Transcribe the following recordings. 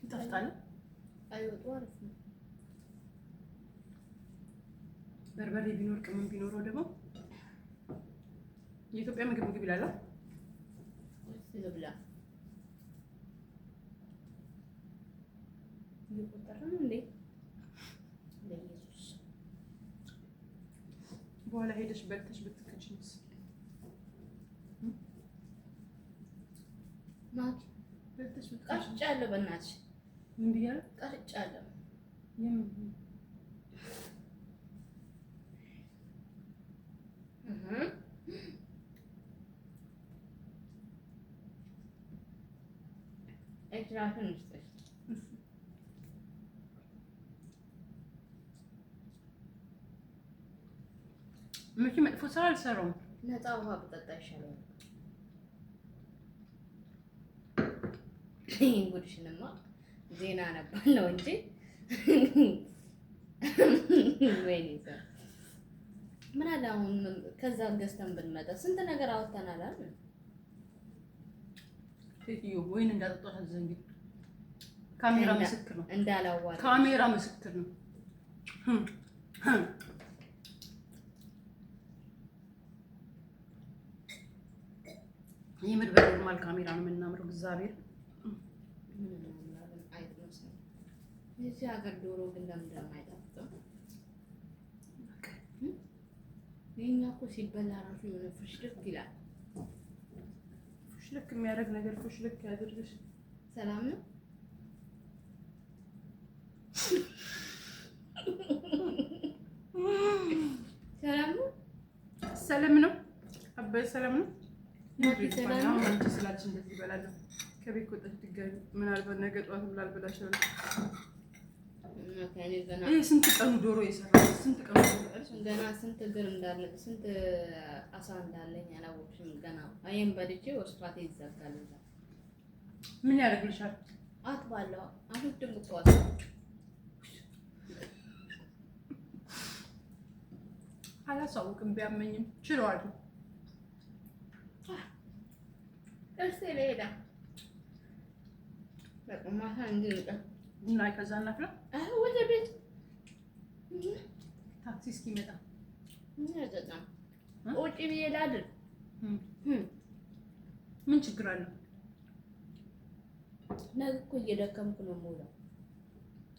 ይጣፍጣል። ቀይ ወጡ አሪፍ ነው። በርበሬ ቢኖር ቅመም ቢኖረው ደግሞ የኢትዮጵያ ምግብ ምግብ ይላል። እስኪ ልብላ። እየቆጠረ ነው እንዴ? በኢየሱስ። በኋላ ሄደሽ በልተሽ ብትክጂንስ? ማኪ። በልተሽ ብትክጂኝ? ቀርጫለሁ፣ በእናትሽ። ምን ብያለሁ? ቀርጫለሁ። የምን? Extra ይስጥሽ። መቼ መጥፎ ስራ አልሰራውም። ነፃ ውሃ ብጠጣ ይሻላል። ይህን ጉድሽንማ ዜና አነባለሁ እንጂ፣ ወይኔ ሰው ምን አለ አሁን ከዛ ገዝተን ብንመጣ፣ ስንት ነገር አወጥተናል አይደል? ሴትዮ፣ ወይን እንዳጠጣሽ አትዘንጊ። ካሜራ ምስክር ነው። እንዳላዋራ። ካሜራ ምስክር ነው። የምር በ normal ካሜራ ነው የምናምረው። እግዚአብሔር። ምን እናምራለን? አይጥ መሰለኝ። የዚህ ሀገር ዶሮ ግን ለምንድን ነው የማይጣፍጠው? የእኛ እኮ ሲበላ ራሱ የሆነ ፍሽልክ ይላል። ፍሽልክ የሚያደርግ ነገር ፍሽልክ ያድርግሽ። ሰላም ነው? ሰላም ነው? ሰላም ነው አባዬ፣ ሰላም ነው። ሰላም ነው? አንቺ ስላልሽ እንደዚህ ይበላለሁ። ከቤት ከወጣሽ ድጋሚ ምናልባት ነገ ጠዋት ላልበላ እችላለሁ። ከእኔ ገና ይሄ ስንት ቀኑ ዶሮ የሰራው፣ ስንት ቀኑ ዶሮ? ገና ስንት እግር እንዳለ፣ ስንት አሳ እንዳለኝ አላወቅሽም። ገና ይሄን በልቼ ወስፋቴ ይዘጋል። እዛ ምን ያደርግልሻል? አጥባለሁ። አልወድም እኮ አሳ። አላሳውቅም። ቢያመኝም ችለዋለሁ። እርሴ ልሄዳ በቃ ማታ እንዲህ ቡና ከዛ እናፍላ። አሁን ወደ ቤት። ታክሲ እስኪመጣ። አልጠጣም። ውጭ ብዬ ላድር። ምን ችግር አለው? ነገ እኮ እየደከምኩ ነው የምውለው።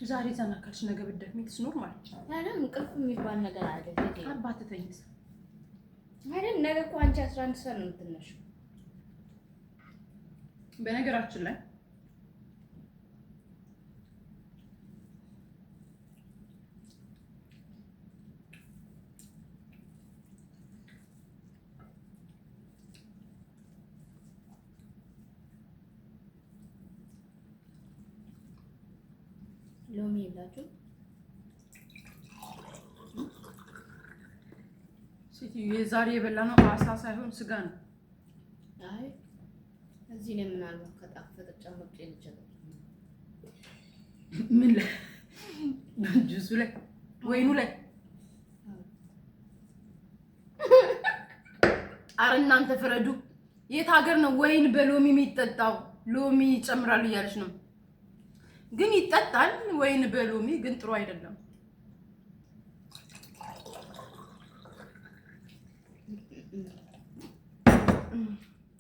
ዛሬ ዘና ካልሽ ነገ ብትደክሚ it's normal። ታዲያ እንቅልፍ የሚባል ነገር አለ ሴትዮ። አባት ተኝስ። አይደል? ነገ እኮ አንቺ 11 ሰዓት ነው የምትነሺው። በነገራችን ላይ ሎሚ የላችሁ? ሴትዮ፣ የዛሬ የበላነው አሳ ሳይሆን ስጋ ነው። አይ፣ እዚህ ላይ ምናልባት ከጣፈጠ ጨምቄ ልጨምር። ምን ላይ? ጁሱ ላይ? ወይኑ ላይ? አረ እናንተ ፍረዱ። የት ሀገር ነው ወይን በሎሚ የሚጠጣው? ሎሚ ይጨምራሉ እያለች ነው። ግን ይጠጣል ወይን በሎሚ፣ ግን ጥሩ አይደለም።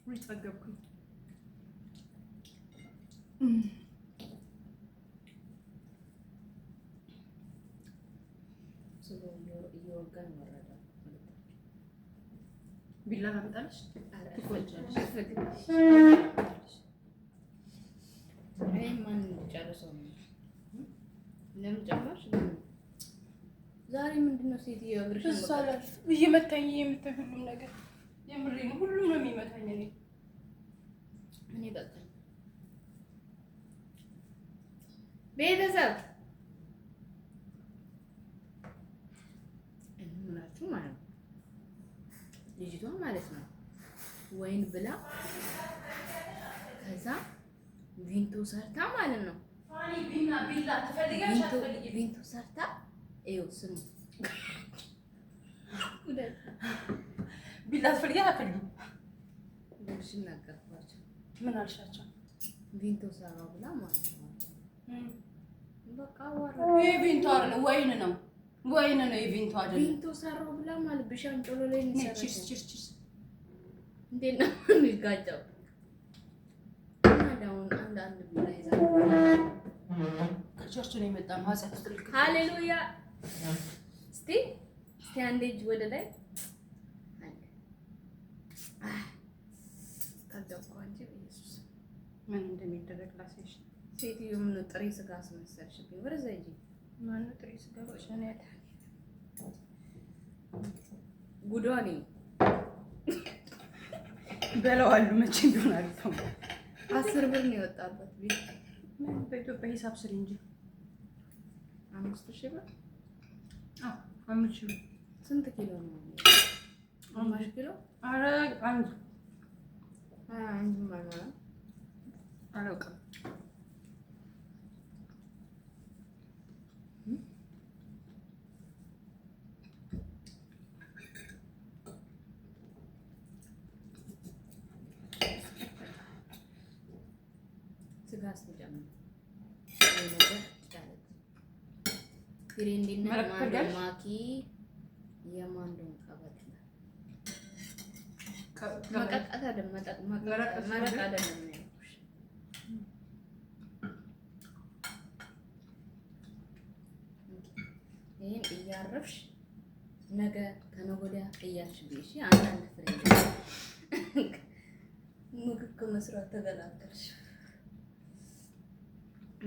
ውይ ጠገብኩኝ። ስጎ እየወጋን ወረደ። ቢላ ታመጣለች፣ ትቆጫለሽ። እኔ ማን ጨርሰው ነው? ለምን ጨመርሽ? ዛሬ ምንድን ነው ሴትዮ እግርሽን? እዛ ላልፍ እየመታኝ እየመታኝ ሁሉም ነገር፣ የምሬ ነው። ሁሉም ነው የሚመታኝ እኔ። እኔ በቃኝ። ቤተሰብ እንምላችሁ ማለት ነው። ልጅቷ ማለት ነው ወይን ብላ ከዛ ቪንቶ ሰርታ ማለት ነው። ቢላ ትፈልጊያለሽ አትፈልጊም? ቪንቶ ሰርታ፣ ይኸው ስሙ። ቢላ ትፈልጊያለሽ አትፈልጊም? ጉድሽን ነገርኳቸው። ምን አልሻቸው? ቪንቶ ሰራው ብላ ማለት ነው። በቃ አዋራ። ይሄ ቪንቶ አይደለም፣ ወይን ነው። ወይን ነው፣ የቪንቶ አይደለም። ቪንቶ ሰራው ብላ ማለት ቢሻን ጮሎ ላይ Cheers, cheers, cheers። እንዴት ነው የሚጋጨው? እና አሁን አንድ አንድ ቢራ ይዛ ከ church ነው የመጣ ነው። ኃጢአት ውስጥ ልክ ሃሌሉያ። እስቲ እስቲ አንዴ እጅ ወደ ላይ አንድ ጠገብኩ። አንቺ በኢየሱስ ምን እንደሚደረግ ላሳይሽ። ሴትዮ ምን ጥሬ ስጋ አስመሰልሽብኝ። ወደዛ ሂጂ። ማነው ጥሬ ስጋ ብቻ ነው ያለ? ጉዷ ነኝ። በለዋሉ መቼም ቢሆን አልተውም። 10 ብር ነው የወጣበት ቤት። ምን በኢትዮጵያ ሂሳብ ስሪ እንጂ። 5,000 ብር። አዎ፣ 5,000 ብር። ስንት ኪሎ ነው? ግማሽ ኪሎ። ኧረ አንድ አንድም አልሞላም። አላውቅም። ስጋ ስትጨምር ነገር ጫለት ፊሬንዲና መረቅ ማንዶ ትፈልጋለሽ? ማኪ የማንዶን ቀበጥ መቀጥቀጥ አይደለም፣ መረቅ መረቅ አይደለም ያልኩሽ። ይሄን እያረፍሽ ነገ ከነገ ወዲያ እያልሽ ብይ። እሺ፣ አንዳንድ ፍሬ ምግብ ከመስራት ተገላገልሽ።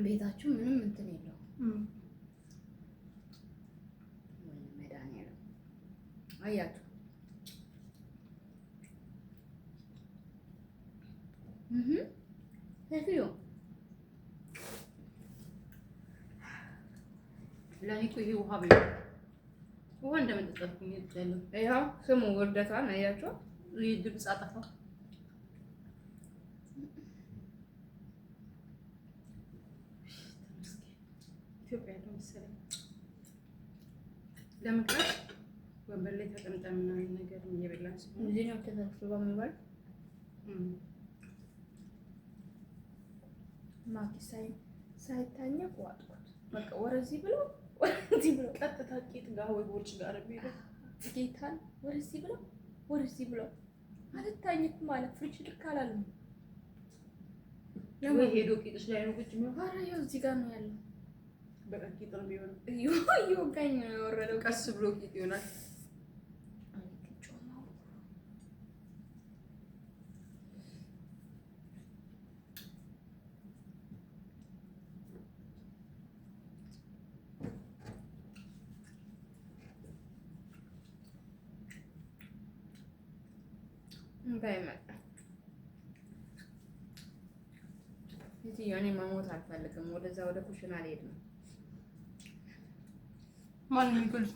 ቤታችሁ ምንም እንትን የለውም። ወይ መድኃኒዓለም አያችሁ። እህ ሴትዮ ለእኔ እኮ ይሄ ውሃ በይ ውሃ እንደመጠጣት ነው ያለው። ይኸው ስሙ ውርደቷን አያችሁ። ይህ ድምፅ አጠፋ። ተመስገን። ኢትዮጵያ ያለው መሰለኝ። ለምክንያት ወንበር ላይ ተቀምጠን ምናምን ነገር እየበላን ሲሆን እዚህ ነው ተሰብስበው የሚበል ማኪ ሳይታኘክ ዋጥኩት። በቃ ወረዚህ ብሎ ወረዚህ ብሎ ቀጥታ ቂጥ ጋር ወይ ቦርጭ ጋር የሚሄደው። ጌታን ወረዚህ ብሎ ወረዚህ ብሎ አልታኘክም አለ። ፍሪጅ ልክ አላለም። ወይ ሄዶ ቂጥሽ ላይ ነው ቁጭ የሚሆነው። ኧረ ይኸው እዚህ ጋር ነው ያለው። በቃ ቂጥ ነው የሚሆነው። እየወጋኝ ነው የወረደው። ቀስ ብሎ ቂጥ ይሆናል። ጮማው እንዳይመጣ ሴትዮ፣ እኔ መሞት አልፈልግም። ወደዛ ወደ ኩሽና አልሄድም። ማን ነው የሚጎልሽ?